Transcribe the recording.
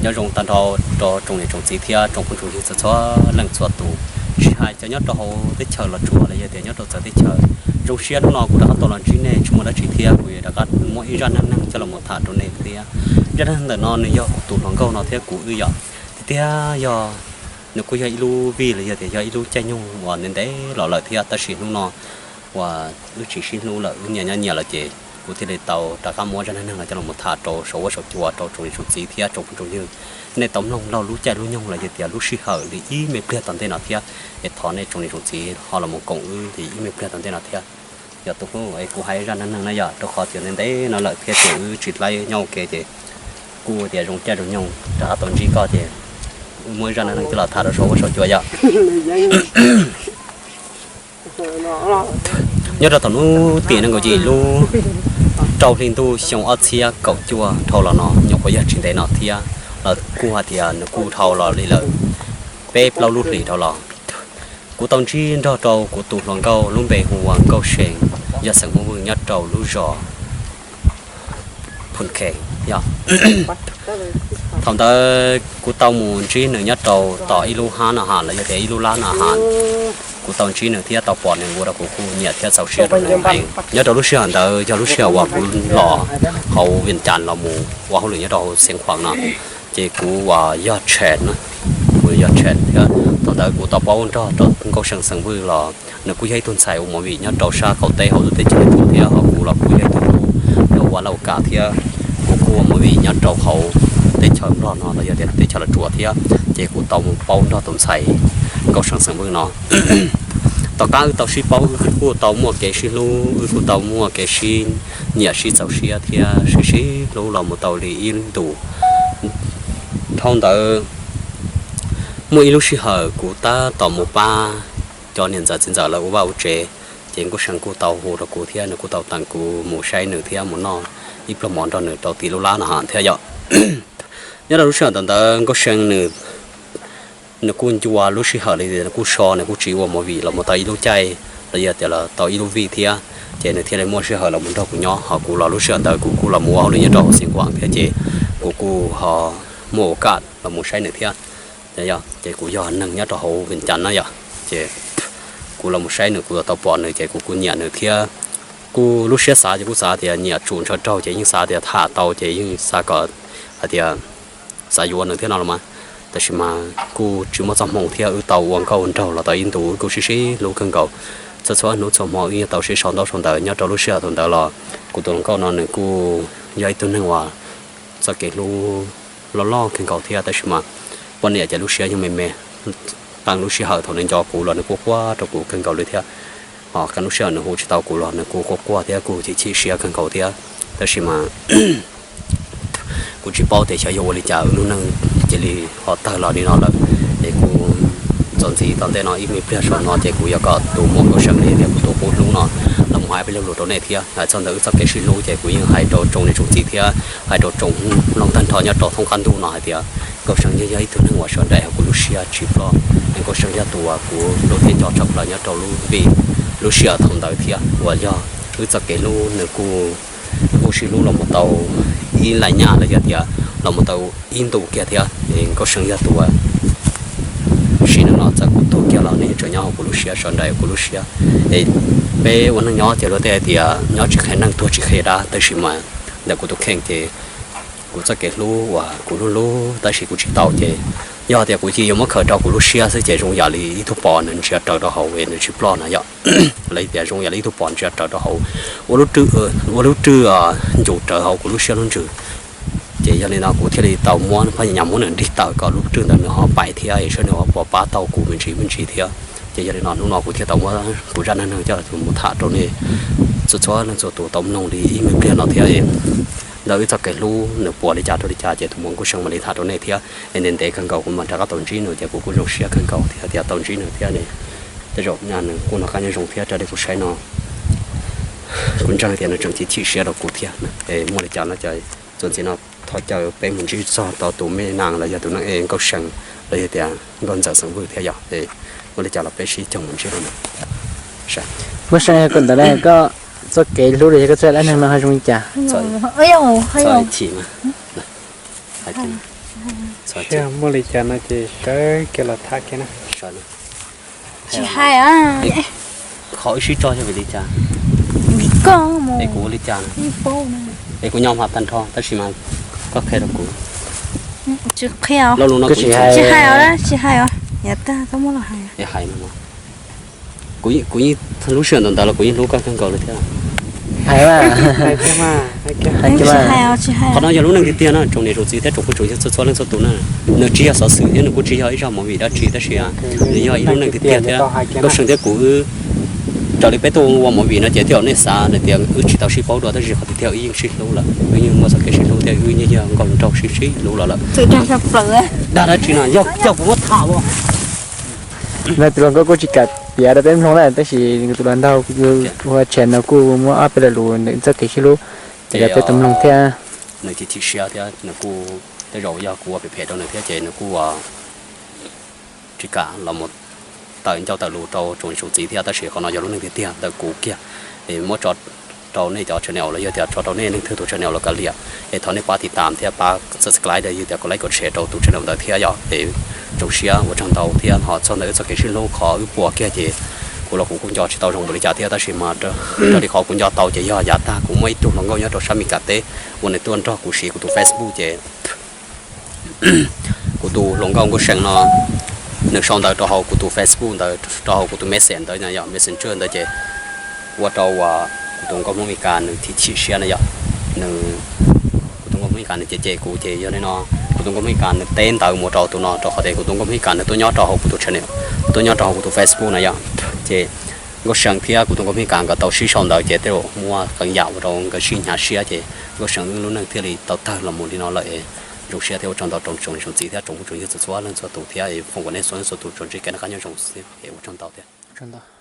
Nyob zoo tag nrho rau tsoom niam tsoom txiv thiab tsoom phooj tsoom ywg txhua txhua leej txhua tus, tsis hais cov nyob rau hauv teb chaws Los Tsuas los yog tias nyob rau txawv teb chaws. Zoo siab hnub no kuv rov qab tau los ntsib nej tsis muaj dab tsi thiab kuv yuav rov qab muab ib zaj neeg neeg coj los mus tham rau nej thiab. Zaj neeg neeg ntawm no nws yog kuv tus hluas nkauj no thiab kuv wb yom. Tiag tiag yog nws kuj yog ib lub vij los yog tias yog ib lub caij nyoog uas ntev ntev los lawm thiab tab sis hnub no uas wb tsis sib hlub lawm, wb nyias nyob nyias lawm ces kuv thiaj li tau rov qab muab zaj neeg neeg no coj los mus tham rau saum huab saum cua rau tsoom niam tsoom txiv thiab tsoom phooj tsoom ywg nej tau mloog laug lub caij lub nyoog los yog tias lub sij hawm li ib me pliag tom ntej no thiab. Es thov nej tsoom niam tsoom txiv ho los mus koom wb li ib me pliag tom ntej no thiab. Yog tus hlub es kuv hais zaj neeg neeg na yom, rau qhov tias ntev ntev no lawm thiab ces wb tsis laib nyob ua ke ces kuj tias zoo caij zoo nyoog rov qab tau ntsib koj ces wb muab zaj neeg neeg coj los tham rau saum huab saum cua yom. Nyob rau thaum hnub tim nees nkaum yim lub rau hli ntuj xyoo ob txhiab kaum cuaj dhau los no nyuam qhuav yog tsis ntev no thiab, los kuj hais tias nws kuj dhau los li lawm peb plaub lub hlis dhau los, kuv tau ntsib nrog rau kuv tus hluas nkauj lub npe hu ua Nkauj See, yog xeem Hmoob Vwj nyob rau lub zos Phun Khe yom. Thaum ntawd kuv tau mus ntsib nws nyob rau tom ib lub hab no ha los yog tias ib lub lab no ha. Kuv tau ntsib nws thiab tau pom nws ua rau kuv kuj nyiam thiab txaus siab rau nws heev. Nyob rau lub sij hawm ntawd yog lub sij hawm uas kuv los hauv Vias Cas los mus ua hauj lwm nyob rau hauv Xiav Khuam no, ces kuv uas yog tshee na, kuv yog tshee thiab thaum ntawd kuv tau paub nrog rau Nkauj See xeem Vwj los nws kuj yog ib tug ntxhais ua movie nyob rau sab qaum teb hauv lub teb chaws Los Tsuas thiab ho kuv los kuj yog ib tug hlub ua laj ua kam thiab kuv kuj ua movie nyob rau hauv teb chaws Nplog no los yog tias teb chaws Los Tsuas thiab, ces kuv tau mus paub nrog tus ntxhais Nkauj See xeem Vwj no. Tom qab wb tau sib paub wb kuj tau muaj kev sib hlub, wb kuj tau muaj kev sib nyiam sib txaus siab thiab sib sib hlub los mus tau li ib ntus. Dhau ntawd muaj ib lub sij hawm kuv tab tom mus pab cov niam ntxawm txiv ntxawm lawv ua vaj ua tsev, ces Nkauj See kuj tau hu rau kuv thiab nws kuj tau teem kuv mus saib nws thiab mus noj ib pluag mov nrog nws rau tim lub lab no ha thiab yom. Nyob rau lub sij hawm ntawd Nkauj See nws nws kuj ncua lub sij hawm li nws kuj so, nws kuj tsis ua movie los mus tau ib lub caij los yog tias los tau ib lub vij thiab, ces nws thiaj li muaj sij hawm los mus nrog kuv nyob. Ho kuv los lub sij hawm ntawd kuv kuj los mus ua hauj lwm nyob rau hauv Xiav Khuam thiab ces kuv kuj ho muaj ua kam los mus saib nws thiab. Ces kuv yog neeg nyob rau hauv Vias Cas na yom, ces kuv los mus saib nws kuv tau pom nws ces kuv kuj nyiam nws thiab. Kuj lub siab xav ces kuj xav tias nyiam tsum ntshaw raug ces yeej xav tias tham tau ces yeej xav kom hais tias xav yuav nws thiab no los mas, tab sis mas kuj tsis muaj txoj hmoo thiab wb tau ua nkauj nraug los tau ib ntus wb kuj sib sib hlub kawg nkaus. Txhua txhua hnub txhua hmo wb yeej tau sib sau ntaub sau ntawv. Nyob rau lub sij hawm thaum ntawd los kuv tus hluas nkauj no nws kuj yog ib tug neeg uas txoj kev hlub loj loj kawg nkaus thiab tab sis mas poj niam ces lub siab yeej me me. Qee lub sij hawm thaum nws nco kuv los nws kuj quaj rau kuv kawg nkaus li thiab. Ho qee lub sij hawm nws hu tsis tau kuv los nws kuj quaj quaj thiab kuj chim chim siab kawg nkaus thiab. Tab sis mas kuv tsis paub tias xyov yog ua li cas wb lub neej cia li ho tawg los li no lawm. Es kuv txuas ntxiv tom ntej no ib me pliag saum no ces kuv yuav kom tus muam Nkauj See li tias kuv tus qub hlub no los mus hais peb lo lus rau nej thiab. Hais txog ntawm wb txoj kev sib hlub ces kuv yeej hais rau tsoom niam tsoom txiv thiab hais rau tsoom mloog tag nrho nyob rau thoob qab ntuj no hais tias Nkauj See yeej yog ib tug neeg uas sawv daws hauv kuv lub siab tsis ploj. Nkauj See yog tus uas kuv hlub thiab nco tshaj plaws nyob rau lub vij lub sij hawm thaum ntawd thiab uas yog wb txoj kev hlub nws kuj, kuj sib hlub los mus tau ib lais nyaj los yog tias los mus tau ib ntus kiag thiab. Nkauj See yog tus uas sim neej no txawm kuv tuag kiag los nws yeej tseem nyob hauv kuv lub siab, sawv daws kuv lub siab. Es peb ua neej nyob ces luag tej hais tias nyob tsis qhia neeg tuag tsis qhia dab, tab sis mas ntawm kuv tus kheej ces kuv txoj kev hlub uas kuv hlub hlub tab sis kuv tsis tau ces yog tias kuv cia yuav muab khaws rau kuv lub siab xwb ces zoo yam li ib tug pos nws ntsia raws rau hauv es nws tsis ploj no yom. Los tias zoo yam li ib tug pos ntsia raws rau hauv, ua lub rwj, ua lub rwj ncus rawv hauv kuv lub siab lub ntsws. Ces yog li no kuv thiaj li tau muab phab nyas muab nws nrig tawm kom lub rwj ntawd nws ho paim thiab es saib nws ho puas pab tau kuv me ntsis me ntsis thiab. Ces yog li no hnub no kuv thiaj tau muab kuv zaj neeg neeg coj los mus tham rau nej txhua txhua leej txhua tus tau mloog li ib me pliag no thiab. Ntawm wb txoj kev hlub nws puas li cas rau li cas ces tus muam Nkauj See mam li tham rau nej thiab. Es ntev ntev kawg nkaus kuv mam rov qab tau ntsib nws ces kuv kuj zoo siab kawg nkaus thiab tias tau ntsib nws thiab. Tej zaum nws kuj noj qab nyob zoo thiab raws li kuv saib no. Kuv ntseeg tias nws tseem chim chim siab rau kuv thiab. Es muaj li cas no ces txuas ntxiv no thov caw peb mus ntsib txog tau tus me nas los yog tus neeg es Nkauj See los yog tias Nkauj Ntxawm Xeem Vwj thiab yom. Es muaj li cas los peb sib koom mus ntsib rau nws. Nkauj See, koj ntawd koj txoj kev hlub los yog koj txoj dab neeg no ho zoo li cas? Txhob chim mas. Txhob, muaj li cas no ces sawv kiag los tham kiag na. Tsis hais, qhov wb sib tso yog vim li cas? Es kuv ua li cas? Es kuv nyob hmo tag nrho tab sis mas koj qhia rau kuv. Tsis qhia, tsis hais, tsis hais, yav tag koj muab los hais. Kuv yeej, lub sij hawm ntawd ntawd los kuv yeej hlub koj kawg nkaus li thiab. Qhov no yog lub neej tiag tiag na tsoom niam tsoom txiv thiab tsoom phooj tsoom ywg txhua txhua leej txhua tus na. Nws tsis yog xov xwm thiab nws kuj tsis yog ib zaj movie dab tsi tab sis nws yog ib lub neej tiag tiag thiab. Nkauj Seej thiab kuv wb raws li peb tuaj ua movie no ces tej zaum nej xav hais tias wb tsis tau sib paub dua tab sis qhov tiag tiag wb yeej sib hlub lawm, wb yeej muaj txoj kev sib hlub thiab wb yeej yog nkauj nraug sib sib hlub los lawm. Dag dab tsi no yog kuv muab tham ua. Tus hluas nkauj kuj tsis kam piav rau peb mloog na tab sis tus hluas nraug hu ua Tshem no kuj muab ob peb lo lus ntawm txoj kev sib hlub ces rau peb tau mloog thiab. Nws chim chim siab thiab nws kuj, tej zaum yog kuv ua phem phem rau nws thiab ces nws kuj tsis kam los mus tawm ncauj tawm lus rau tsoom niam tsoom txiv thiab tab sis qhov no yog lub neej tiag tiag ntawm kuv kiag. Es muab tso rau nej cov channel los yog tias tso rau nej leej twg tus channel los kav liam es thov nej pab tiv tam thiab pab subscribe yog tias kom like kom share rau tus channel ntawd thiab yom. Es zoo siab ua tsaug ntau thiab ho txog ntawm wb txoj kev sib hlub qhov wb puas kiag ces kuv los kuv kuj nco tsis tau zoo npaum li cas thiab tab sis mas raws li qhov kuv nco tau ces yog yav tag kuv muaj ib tug hluas nkauj nyob rau sab Meskas teb uas nws tuaj nrog kuv siv kuv tus Facebook ces kuv tus hluas nkauj Nkauj Seej no nws sau ntawv rau hauv kuv tus Facebook ntawd rau hauv kuv tus message ntawd yom, messenger ntawd ces ua rau kuv tus nkauj Hmoob Meskas nws chim chim siab na yom. Nws, kuv tus nkauj Hmoob Meskas nws cem cem kuv ces yog li no kuv tus nkauj Hmoob Meskas nws teb ntawv mus rau tus no rau qhov tias kuv tus nkauj Hmoob Meskas nws tuaj nyob rau hauv kuv tus channel, tuaj nyob rau hauv kuv tus Facebook na yom. Ces Nkauj Seej thiab kuv tus nkauj Hmoob Meskas nkawd tau sib sau ntawv ces tej zaum muaj qee yam ua rau nkawd sib hnyav siab ces Nkauj Seej wb lub neej thiaj li tau tawg los mus li no lawm es zoo siab thiab ua tsaug ntau rau tsoom niam tsoom txiv thiab tsoom phooj tsoom ywg txhua txhua leej txhua tus thiab es foom kom nej txhua leej txhua tus tsuas ntsib kev noj qab nyob zoo xwb es ua tsaug ntau thiab.